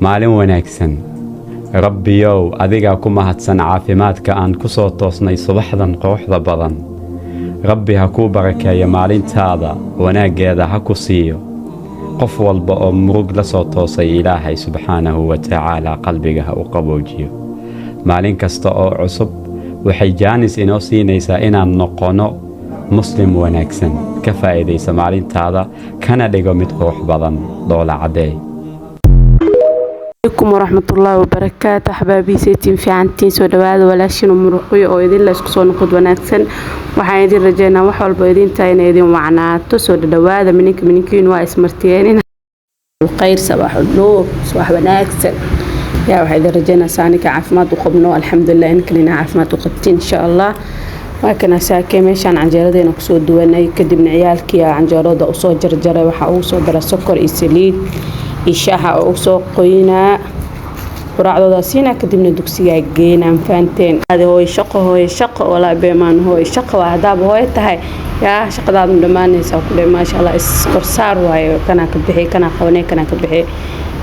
Maalin wanaagsan. Rabbiyow, adigaa ku mahadsan caafimaadka aan ku soo toosnay subaxdan quruxda badan. Rabbi ha kuu barakeeyo maalintaada, wanaaggeeda ha ku siiyo. Qof walba oo murug la soo toosay, Ilaahay subxaanahu wa tacaala qalbiga ha u qaboojiyo. Maalin kasta oo cusub waxay jaanis inoo siinaysaa inaan noqonno Muslim wanaagsan. Ka faa'iidaysa maalintaada, kana dhigo mid qurux badan. Dhoola caddee. Alaykum waraxmatullaahi wabarakaatu. Axbaabii, seytiin? Fiicantiin? Soo dhawaada. Walaashin Muruqyo oo idin la isku soo noqod wanaagsan. Waxaan idin rajeynaa wax walba idintaa inay idin wacnaato. Soo dhadhawaada. Mininka mininkiin waa ismartiyeen. Khayr, sabaaxu nuur, subax wanaagsan. Yaa waxaa idin rajeynaa saanika caafimaad u qabno, alxamdulilah, inkan inaa caafimaad u qabtiin, insha Allah. Waa kana saakee meeshaan canjeeradeena kusoo duwanay. Kadibna ciyaalkii canjeerada usoo jarjaray, waxaa ugu soo dara sokor iyo saliid iyo shaaxa oo usoo qoynaa, quraacdooda siinaa, kadibna dugsigaa geynaa. Fahanteen? Hooyo shaqo, hooyo shaqo, walaa beemaan, hooyo shaqo waa. Haddaaba hooyo tahay, yaa shaqadaadu dhammaanaysaa ku dhe. Maasha Allah, iskorsaar waaye. Kanaa ka bixi, kanaa qabanay, kanaa ka bixi,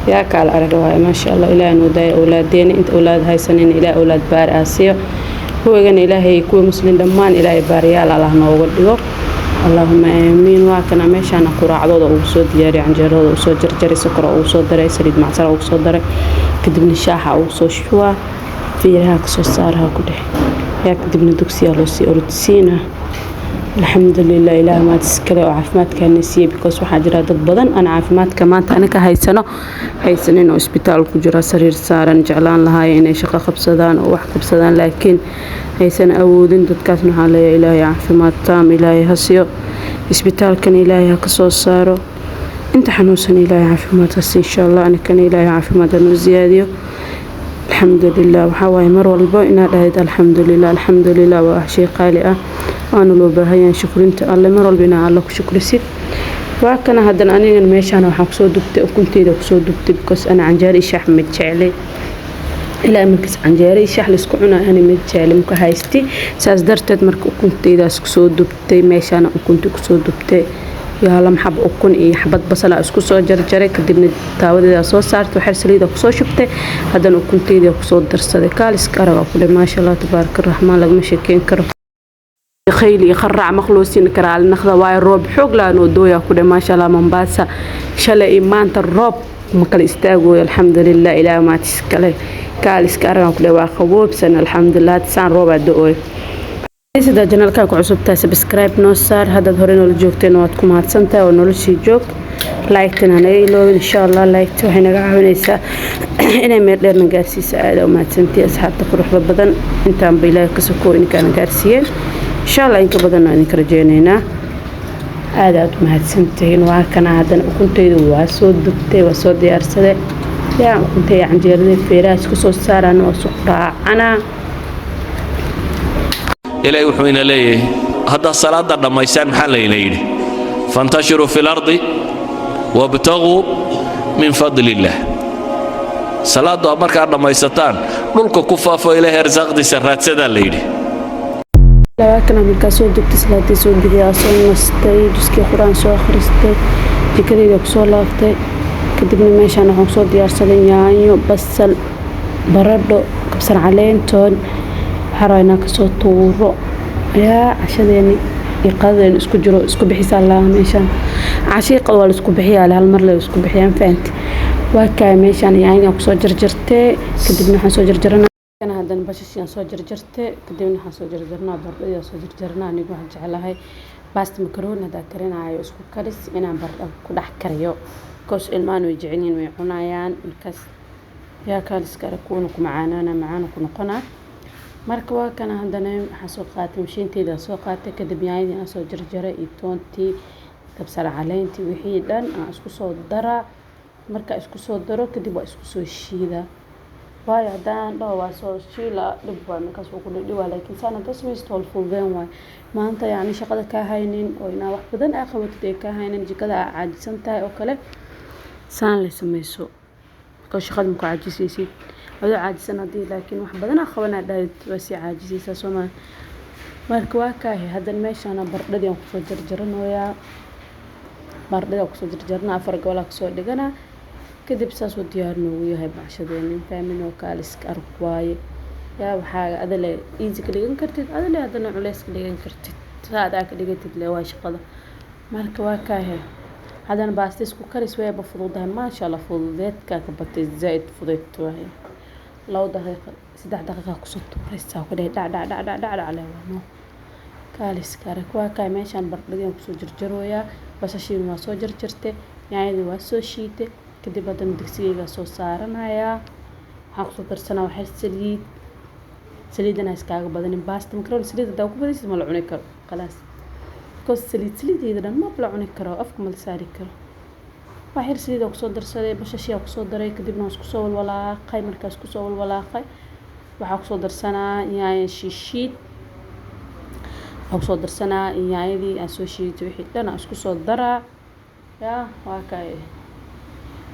yaa kaala araga waaye. Maasha Allah, Ilaahay noo daaya awlaadeena. Inta awlaad haysanin, Ilaah awlaad baari aa siiyo. Kuwagana Ilaahay, kuwa Muslim dhammaan, Ilaahay baariyaal Allah nooga dhigo. Allaahuma aamiin. Waa kana meeshaana quraacdooda ugu soo diyaariyay, canjeeradooda usoo jarjaray, sokor ugu soo daray, saliid macsara ugu soo daray, kadibna shaaxa ugu soo shubaa, fiiraha kasoo saaraha ku dhex yaa, kadibna dugsiyaa loo sii orodsiina. Alxamdulilah, Ilaah maad iskale oo caafimaadkaana siiyey, because waxaa jira dad badan aan caafimaadka maanta anaka haysano haysanin oo isbitaal ku jira, sariir saaran, jeclaan lahaay inay shaqo qabsadaan oo wax qabsadaan, laakiin haysan awoodin. Dadkaasna waxaa leeyahay Ilaahay caafimaad taam Ilaahay ha siiyo, isbitaalkan Ilaahay ha ka soo saaro. Inta xanuunsan Ilaahay caafimaad ha siiyo, insha Allah. Anakana Ilaahay caafimaad ha noo siyaadiyo. Alxamdulilah. Waxaa waaye mar walbo inaad dhahayd alxamdulilah, alxamdulilah. Waa shay qaali ah, waana loo baahan yahay shukrinta Alle, mar walba inaa Alle ku shukrisid. Waa kana haddana anigana meeshaan waxaan kusoo dubtay ukunteyda kusoo dubtay, because ana canjeero iyo shax ma jeclay. Ilaa markaas canjeero iyo shax laisku cunaa ani ma jecli, maka haysti. Saas darteed marka ukunteydaas kusoo dubtay meeshaana, ukunta kusoo dubtay, yaa lama xab ukun iyo xabad basal isku soo jarjaray, kadibna taawadeeda soo saartay, waxyar saliida kusoo shubtay, haddana ukunteyda kusoo darsaday. Kaaliska araga ku dhe, maasha Allah, tabaaraka raxmaan, lagama sheekeyn karo. Khayl iyo qaraac maqloosiin karaali naqda waayo, roob xoog laan oo dooya ku dhe. Maasha Allah, Mombasa shalay iyo maanta roob ma kala istaagooyo. Alxamdulilah, Ilaah maatis kale. Kaaliska aragan ku dhe, waa qaboobsan, alxamdulilah. Saan roobaa do-ooy. Sidaa channelkaa ku cusubtahay, subscribe noo saar. Haddaad hore noola joogteen, waad ku mahadsantahay oo noloshii joog. Like-tana naga iloobin, insha Allah. Like-ta waxay naga caawinaysaa inay meel dheerna gaarsiisa. Aada u mahadsantihi, asxaabta quruxda badan. Intaanba Ilaahay ka sokoo idinkaana gaarsiiyeen, insha Allah inka badan waa idinka rajeyneynaa. Aada aada u mahadsantihiin. Waa kana haddana ukuntaydu waa soo dubtay, waa soo diyaarsaday. Yaa ukuntay canjeeradii feeraha isku soo saaraan, waa isu raacanaa. Ilaahay wuxuu ina leeyahay, haddaad salaadda dhammaysaan, maxaa layna yidhi? فانتشروا في الأرض وابتغوا من فضل الله. Salaaddu aad markaa dhammaysataan, dhulka ku faafo, Ilaahay arsaaqdiisa raadsadaa la yidhi. Waa kana markaa soo dugtay, salaadii soo bixiyaa, soo nastay, juskii Qur-aan soo akhristay, jikadayda kusoo laaftay. Kadibna meeshaan waxaan kusoo diyaarsaday yaanyo, basal, baradho, kabsar caleentoon. Waxaa rabaa inaan kasoo tuuro yaa cashadeeni iyo qadadeeni isku jiro, isku bixisaa laa. Meeshaan cashii qad waa la isku bixiyaa, hal mar la isku bixiyaa, fahanti? Waa kaa meeshaan yaanyadan kusoo jarjartee. Kadibna waxaan soo jarjaranaa haddana basashiaan soo jarjartee. Kadibna waxaan soo jarjarnaa baradhadii soo jarjarnaa. Anigu waxaan jeclahay basta macaroni haddaa karinaayo isku karis inaan baradho ku dhex kariyo, because ilmahan way jecel yihiin, way cunayaan. Markaas yaa kaaliska arag, kuwana ku macaanaana, macaan ku noqonaa. Marka waa kana haddana waxaan soo qaatay mashiinteyda soo qaatay. Kadib yaanyadii aan soo jarjaray iyo toontii, kabsar caleentii, wixii dhan aan isku soo daraa. Marka isku soo daro kadib waa isku soo shiidaa, waayo haddaan dhaho waa soo shiila, dhib waay, markaas wuu ku dhidhibaa. Laakiin saan hadda samaysto, wal fududeen waay. Maanta yacni shaqada kaa haynin oo inaa wax badan aa qabatid ay kaa haynin, jikada aa caajisan tahay oo kale, saan lay samayso, because shaqada ma ku caajisaysid adoo caajisan. Haddii laakiin wax badan aa qabanaa dhahid, waa sii caajisaysaa, soo maa? Marka waa kaahi haddana meeshaana baradhadii aan kusoo jarjaranayaa, baradhadii aan kusoo jarjarana, afar goolaa kasoo dhiganaa. Kadib saasuu diyaar noogu yahay bacshadeena, fahmin oo kaaliska arag waaye. Yaa waxaa adale easy ka dhigan kartid, adale haddana culeys ka dhigan kartid, saa adaa ka dhigatid le waa shaqada. Marka waa kaahe, haddana baasta isku karis wayba fududahay, maasha Allah. Fududeedkaa ka batay, zaaid fudeyd waaye. 2 daqiiqo, 3 daqiiqa kusoo tuuraysaa, ku dhahay dhac dhac dhac dhac dhac dhac le waa no kaaliska arag. Waa kaay, meeshaan bardhadii kusoo jarjarooyaa, basashiina waa soo jarjartay, yaanyadii waa soo shiitay. Kadib haddana digsigeygaa soo saaranayaa, waxaan kusoo darsanaa waxyar saliid. Saliidana iskaaga badanin, baasta makaroon saliid haddaa ku badaysid ma la cuni karo, khalaas, because saliid saliideeda dhan ma la cuni karo, afka ma la saari karo. Wax yar saliid aa kusoo darsaday, basashii aa kusoo daray, kadibna waan isku soo walwalaaqay. Markaas kusoo walwalaaqay, waxaa kusoo darsanaa yaanyo shiishiid, waxaa kusoo darsanaa yaanyadii aan soo shiiday, wixii dhan aan isku soo daraa. Yaa waa kay,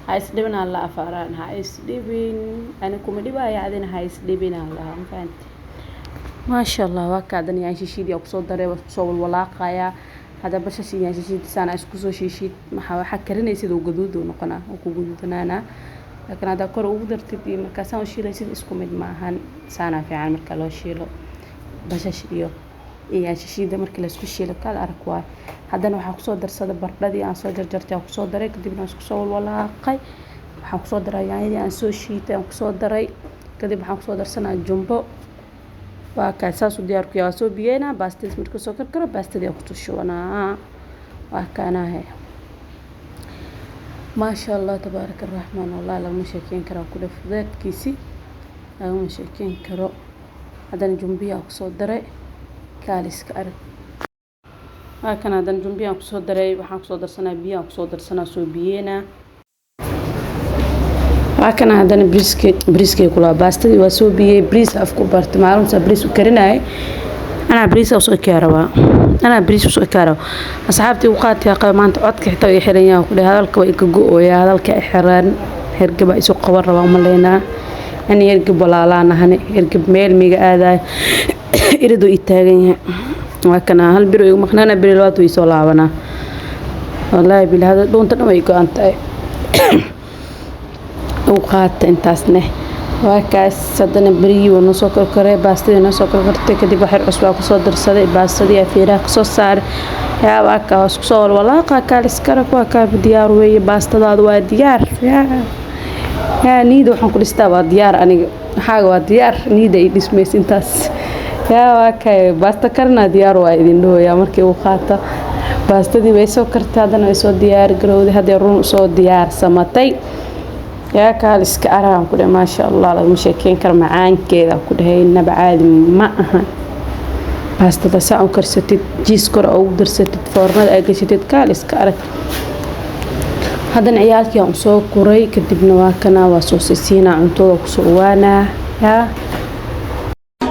ha isdhibin aan la afaaraan, ha isdhibin, ani kuma dhibaya, adina ha isdhibin aan lahaa, ma fahanti? Maasha Allah, waa kaadan yaanyo shiishiidii aa kusoo daray, waa isku soo walwalaaqayaa. Hadda basasha yaanyo shiishiid saan aa isku soo shiishiid, maxaa waxaa karinaysid uu gaduud uu noqonaa, uu ku gaduudanaanaa. Laakiin haddaa kor ugu dartid iyo markaasaan u shiilaysid isku mid maahan. Saanaa fiican marka loo shiilo basasha iyo yaanyo shiishiida, markii la isku shiilo kala arag waay. Haddana waxaa kusoo darsaday bardhadii aan soo jarjartay aan kusoo daray, kadibna waan isku soo walwalaaqay. Waxaan kusoo daray yaanyadii aan soo shiitay aan kusoo daray, kadib waxaan kusoo darsanaa jumbo. Waa kaa, saasuu diyaar ku yahay. Waa soo biyeynaa baastadiis, markuu soo karkaro baastadii aan kusoo shubanaa. Waa kaanahe, maasha Allah, tabaaraka araxmaan. Wallahi lagama sheekeyn karo ku dheh, fudeedkiisi lagama sheekeyn karo. Haddana jumbiyaa kusoo daray, kaaliska arag. Waa kan, haddana jumbiyaan kusoo daray, waxaan kusoo darsanaa biyaan kusoo darsanaa, soo biyeynaa. Waa kana haddana briiski, briiskay kulaa baastadii waa soo biyey. Briis afku bartay maalinta briis u karinayay, anaa briis usoo ekaa rabaa, anaa briis usoo ekaa rabaa. Asxaabtii u qaatay qaba maanta, codka xitaa way xiran yahay ku dheh, hadalka waa iga go-ooyaa, hadalka i xiran, hergeb baa isu qaban rabaa umaleynaa. Ani hergeb walaalaan ahane, hergeb meel miga aadayo, iriduu ii taagan yahay. Waa kana, hal biro igu maqnaana, biri labaad way soo laabanaa. Wallaahi bila hada dhuunta dhan way go-an tahay. U qaata intaasne. Waa kaas, haddana berigii waa noo soo korkoray, baastadii noo soo korkortay. Kadib waxyar cusbaa kusoo darsaday, baastadii aa feeraha kasoo saaray. Yaa waa kaa, hoos kusoo walwalaaqa, kaaliskarag. Waa kaa, diyaar weeye, baastadaadu waa diyaar. Yaa yaa niida waxaan ku dhistaa waa diyaar, aniga waxaaga waa diyaar, niida ay dhismaysa intaas. Yaa waa kay, baasta karnaa diyaar waa idin dhahoyaa. Markii uu qaata baastadii way soo kartay, haddana way soo diyaar garowday, haddee run soo diyaarsamatay. Yaa kaaliska aragaan ku dhahay, maasha Allah, lagama sheekeyn karo macaankeeda ku dhahay, naba caadi ma aha. Baastada saa u karsatid, jiis kor ugu darsatid, foornada ay gashatid, kaaliska arag. Haddana ciyaalkii aan soo kuray, kadibna waa kana, waa soo siisiinaa, cuntooda kusoo owaanaa. Yaa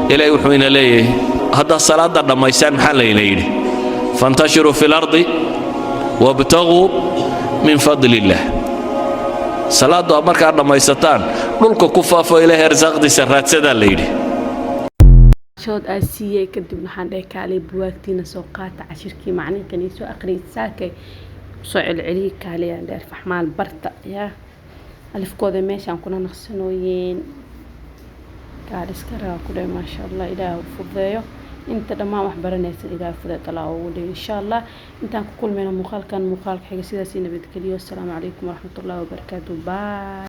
Ilaahay wuxuu ina leeyahay, haddaad salaadda dhammaysaan, maxaa layna yidhi? فانتشروا في الأرض وابتغوا من فضل الله. Salaaddu aad markaa dhammaysataan, dhulka ku faafo, Ilaahay arsaaqdiisa raadsadaa la yidhi. Shood aa siiyey, kadib waxaan dhahay kaalay buwaagtiina soo qaata, cashirkii macalinkan ii soo aqriyay saakay soo celceliyey, kaalay aan dhahay faxmaal barta. Yaa alifkooda meeshaan kuna naqsanooyeen, kaaliska ragaa ku dhahay, maasha Allah. Ilaah u fududeeyo inta dhammaan wax baranaysan, Ilaah fudeed Allah ugu dhigo, insha Allah. Intaan ku kulmayno muuqaalkan muuqaalka xiga, sidaasii nabadgeliyo. Asalaamu calaykum waraxmatullaahi wabarakaatu. Bye.